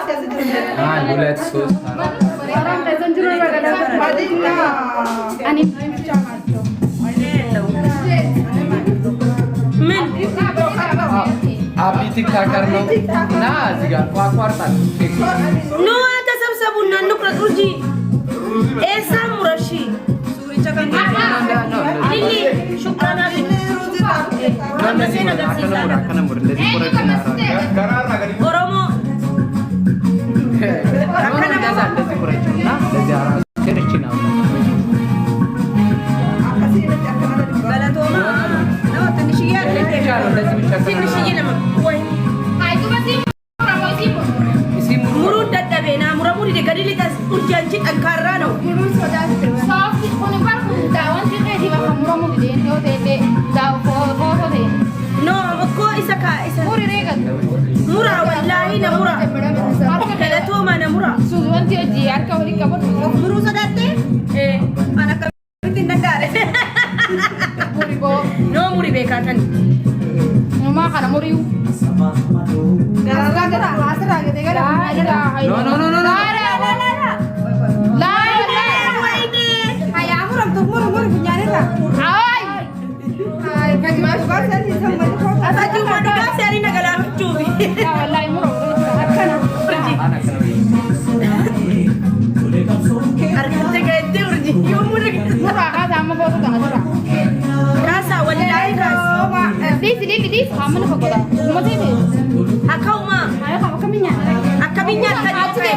አንድ ሁለት ሶስት ምን አቢ TikToker ነው እና እዚህ ጋር ቋቋርጣል። ኑ ተሰብሰቡና እንቁረጥ እንጂ ኤሳ ሙረሺ ሊሊ ሹካና ኦሮሞ እንደዛ እንደዚህ ቁረጭው እና እንደዚህ አራስ እቺን አሁን ብቻ ነው እንደዚህ ብቻ ትንሽዬ ለማ ወይ ሙሩ ደደቤና ሙረሙ ዲደ ገዲ ሊጠስ ኡርጂ አንቺ ጠንካራ ነው። ኖ እኮ ኢሰ ካ ኢሰ ሙራ ወላሂ ነሙራ ገለቶማ ነሙራ Muruu sodaattee? An akkamitti hin danda'are? ኖ ሙሪ ቤካተን Gararraa gara asirraa gadi gara. ኖ ኖ ኖ ኖ ኖ ወይኔ Hayaa muramtu muru muru funyaanirraa. Fakkii dhugaa seerii na galaafachuufi. Harkatti ga'ettee urji yommuu kaasaa wallaahi kaasa. Akkuma akkamiin nyaattan yoo ta'e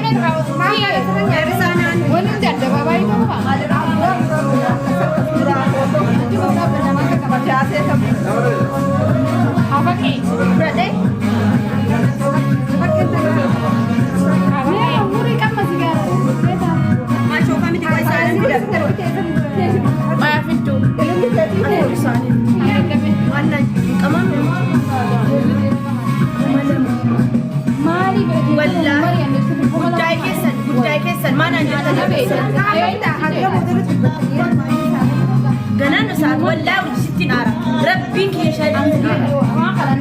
fudhadhee maashookaa miti qofa isaanii fida. Mayaa fidduu. Waan qamaan wallaahi guddaa keessan guddaa keessan maanaan jettan ganaan sa'aat wallaahi hojii sitti aara rabbiin kiyya shaayii.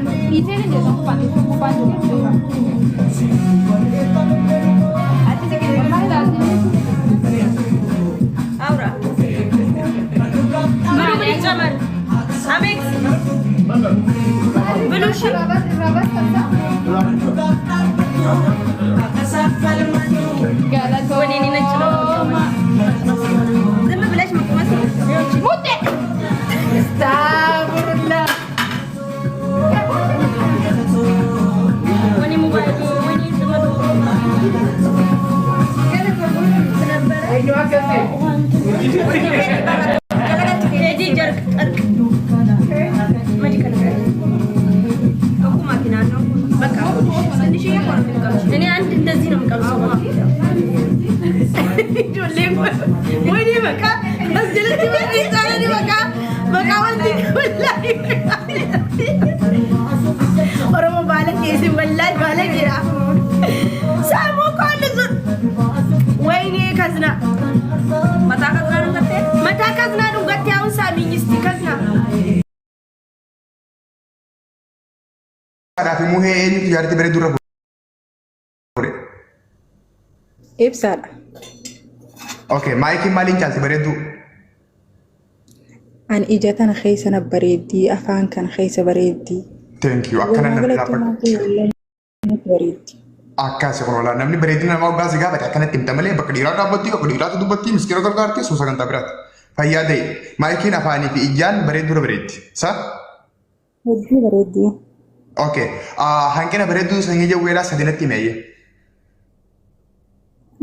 አውራ ብሉ ምን ይጨመር? አቤት ብሉ እሺ ወይኔ እኔ ነጭ ነው። ዝም ብለሽ መቅመስ ነው። ወይኔ ሞባይሉ ወይኔ ዘመዱ ሄጂ ጀርቅ ጠርቅ እኔ አንድ እንደዚህ ነው የምቀምሰው። ወይኔ በቃ ኦሮሞ ባለ ኬሲ ወላሂ ባለ ጅራ ሳሙ ወይኔ ከዝና መታ ከዝና ዱንገቴ አሁን ሳሚኝ እስቲ ከዝና Haadhaa fi muhee eenyutu jaartii bareedduu irra fuudhe? Ibsaadha. Okay, maayikiin maaliin caalti bareedduu? Ani ija tana keessa na bareeddii, afaan kana keessa bareeddii. Thank you. Akkana Walumaa namni galatti dhaabbata. uumaan kun wallee natti bareeddi. Akkasi kun olaa namni bareedina namaa hoggaa si gaafate akkanatti himta malee bakka dhiiraa dhaabbatti bakka dhiiraatti dubbatti miskiina gargaarti sun sagantaa biraatti. Fayyaa ta'e maayikiin afaanii fi ijaan bareedduu irra bareeddi. Sa? Hedduu bareeddii. Okay. Hanqina bareedduu sanyii jawweedhaa sadinatti himi ayyee.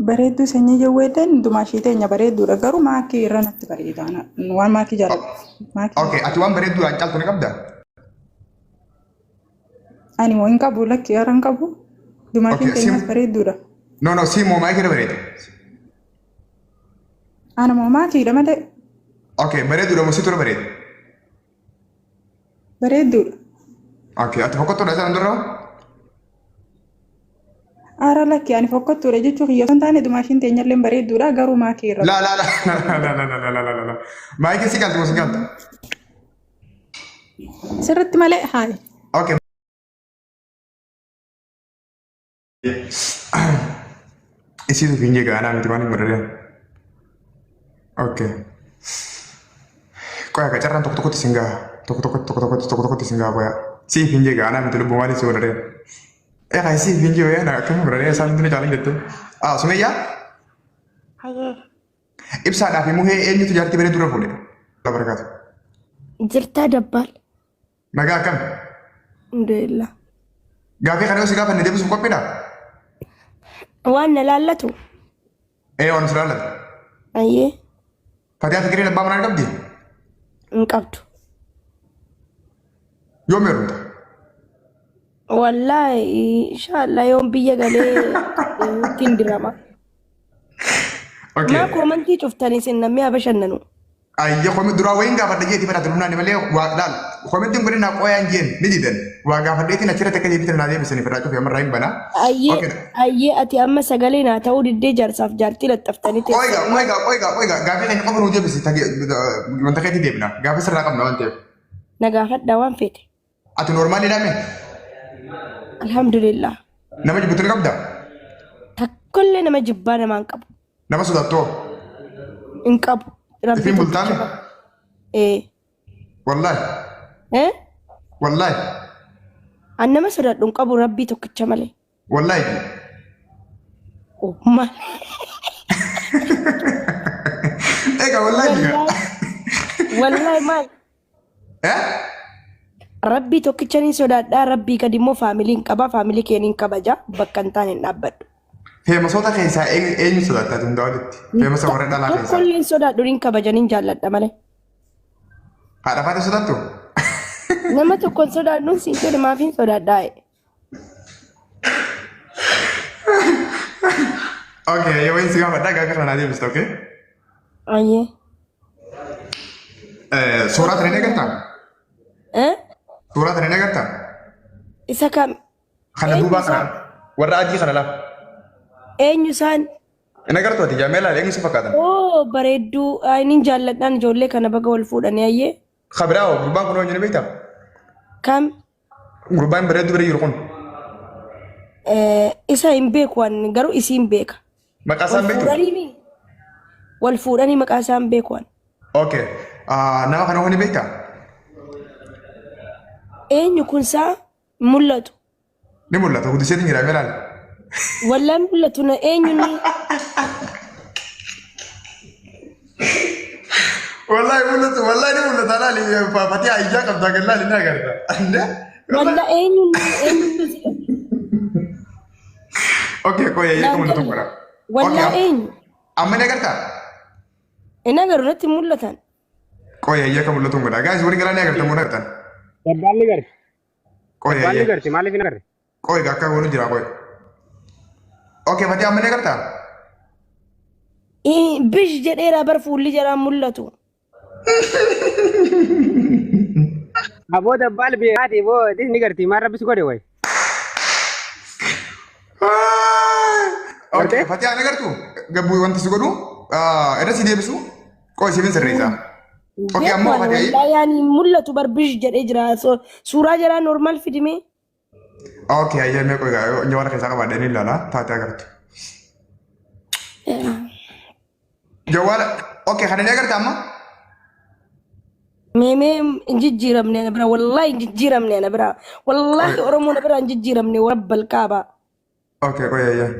Bareedduu sanyii jawweedhaan hundumaa ishee teenya bareedduudha. Garuu maakii irra natti bareeda. Waan maakii jaalladhu. Maakii Okay, ati waan bareedduudhaan caaltu ni qabdaa? ani moo hin qabu lakki irra hin qabu. Hundumaa isheen Okay, teenyas sim bareedduudha. No no si moo maayikii irra bareeda. Ana moo maakiidha malee Okay, bareedduudha moo situ irra bareeda? bareedduudha. Okay, ati fokkottuudha isaan dura? Aara lakki ani fokkottuudha jechuun kiyya osoo hin taane hundumaa isheen teenyallee bareedduudha garuu maakii irra La la la la la la la la la la. Maayikiin si caalti moo si caaltu? Sirriitti malee haayi. Okay. Isiitu fiinjee gaanaa miti waan hin godhadeen. Okay. Qoya carraan tokko tokkotti isin gaha. Tokko tokkotti tokko tokkotti tokko tokkotti isin gaha qoya. Siif hin jee gaanaa miti lubbuu maaliif si godhadeen? Eh kan siif hin jee wayyaa akkamiin godhadeen isaan hundi caalin jette. Ah Sumayyaa Hayyee. ibsaadhaa fi muhee eenyutu jaartii bareedduu dura fuudhe? Allah barakaatu. Jirtaa dabbaal. Nagaa akkam? Alhamdulillah. Gaaffii kana yoo si gaafanne deebisuuf qophiidha? Waan na laallatu. Ee waan si laallatu. Hayyee. Fatihaa Fikiriin abbaa manaa qabdi? Hin qabdu. Yoom heerumta? Wallaahi inshaallah yoon biyya galee ittiin dirama. Okay. Maa koomantii cuftanii isin namni haa bashannanu. Ayya komi duraa wayiin gaafadha jeetii fedha tulumnaan malee waa laal komittiin kun naa qoyaan jeen ni didan waa gaafadheetiin achirratti akka deebitan naa deebisanii fedhaa cufe ammarraa hin banaa. Ayyee Okay. ayyee ati amma sagalee naa ta'uu diddee jaarsaaf jaartii laxxaftanii Qoyga teessan. qoyga qoyga qoyga gaafii keenya qofa nuu deebisi wanta keetii deebina gaafii sirraa qabna waan ta'eef. Na gaafadhaa waan feete. Ati noormaali dhaame Alhamdulillah. nama jibbitu ni qabda Takkollee nama jibbaa namaa hin qabu. nama sodaattoo Hin qabu. Rabbi ifiin tokkicha bultaame qaba. Ee. wallaahi Eh? wallaahi An nama sodaadhu hin qabu rabbii tokkicha malee. wallaahi. Oh, maal? Egaa wallaahi. Wallaahi wallaahi maal? Eh? Rabbii tokkicha ni sodaadhaa rabbii gadi immoo faamiliin qaba faamilii keeniin kabaja bakka hin taane hin dhaabbadhu. Feemasoota keessaa eenyu sodaattaa hundaa olitti? Feemasa warra dhalaa keessaa. Tokkollee hin sodaadhu niin kabaja niin jaalladha malee. Haadha faate sodaattu? Nama tokko hin sodaadhuun siin jedhe maaf hin sodaadhaa? Okay, yoo inni si gaafadhaa gaafa kana naa deebista, okay? Ayyee. Suuraa tana ni agartaa? Eh? Suuraa tana ni agartaa? Isa kam? Kana Eenyu duubaa kana isaan? warra adii kana lafa. Eenyu isaan? Hin agartu ati jaamee laala eenyu si fakkaatan? Oo bareedduu inin jaalladhaan ijoollee kana baga wal fuudhanii ayyee. Kabiraa hoo gurbaan kun eenyu ni beektaa? Kam? Gurbaan bareedduu bira jiru kun Isa hin beeku an garuu isiin beeka. maqaa isaa Wal hin beektu? fuudhanii mi? Wal fuudhanii maqaa isaa hin beeku an. Okay. Nama kana hoo ni beektaa? Eenyu kun isaa mul'atu. Ni mul'ata guddiseetiin jira mee laala. Wallaan mul'atu na eenyu inni? Wallahi mul'atu wallahi ni mul'ata laali fatii ijaa qabdaa kan laali ni agarta. Walla eenyu inni eenyu inni? Okay qoyee eeyyee mul'atu godha. Wallaa eenyu? Amma ni agartaa? Inni agarru irratti mul'atan. Qoyee eeyyee akka mul'atu godha. Guys warri galaa ni agartan moo agartan? Dabbaalli garti. Qoyee Dabbaalli eeyyee. garti maaliif hin agarre? Qoyee akka goonu jira qoyee. Okay fatii amma ni agartaa? Bish jedheera bar fuulli jalaan mul'atu. Aboo dabbaal beekaati boo ni garti maal rabbi si godhe wayi. Okay fatii ani agartu gabbuu wanti si godhu irra si deebisu qoyee siifin sirreessa. Okay ammoo fatii ayi. Wallaa yaani mul'atu bar bish jedhee jira. Suuraa jaraa normaal fidimee. Okay ayyee mee qoyee nyaata keessaa qabaadhee ni ilaala taatee agartu. Jawaala okay kana ni agarta amma? Meemee hin jijjiiramne ana bira wallaahi hin jijjiiramne ana bira wallaahi Oromoo na bira hin jijjiiramne rabbal kaabaa. Okay qoyee ayyee.